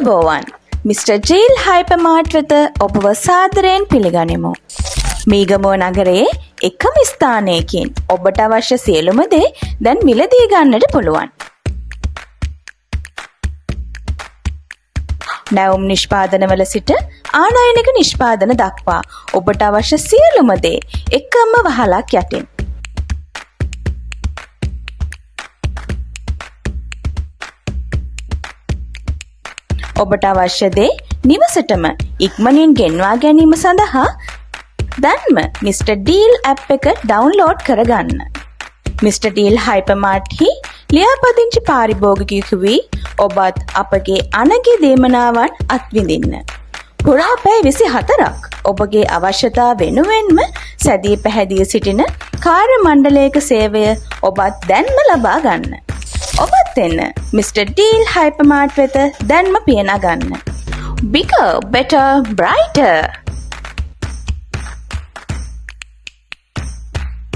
ආයුබෝවන්, mister deal හයිපර්මාර්ට් වෙත ඔබව සාදරයෙන් පිළිගනිමු. මීගමුව නගරයේ එකම ස්ථානයකින් ඔබට අවශ්‍ය සියලුම දේ දැන් මිලදී ගන්නට පුළුවන්. නැවුම් නිෂ්පාදනවල සිට ආනයනික නිෂ්පාදන දක්වා ඔබට අවශ්‍ය සියලුම දේ එකම වහලක් යටින්. ඔබට අවශ්‍ය දේ නිවසටම ඉක්මනින් ගෙන්වා ගැනීම සඳහා දැන්ම මිස්ටර් ඩීල් ඇප් එක ඩවුන්ලෝඩ් කරගන්න. මිස්ටර් ඩීල් හයිපර්මාර්ට්හි ලියාපදිංචි පාරිභෝගිකයෙකු වී ඔබත් අපගේ අනගි දීමනාවන් අත්විඳින්න. පුරා පැය 24ක් ඔබගේ අවශ්‍යතා වෙනුවෙන්ම සැදී පැහැදී සිටින කාර්ය මණ්ඩලයක සේවය ඔබත් දැන්ම ලබා ගන්න. ඔබත් එන්න මිස්ටර් ඩීල් හයිපර්මාර්ට් වෙත දැන්ම පිය නගන්න. Bigger, better, brighter.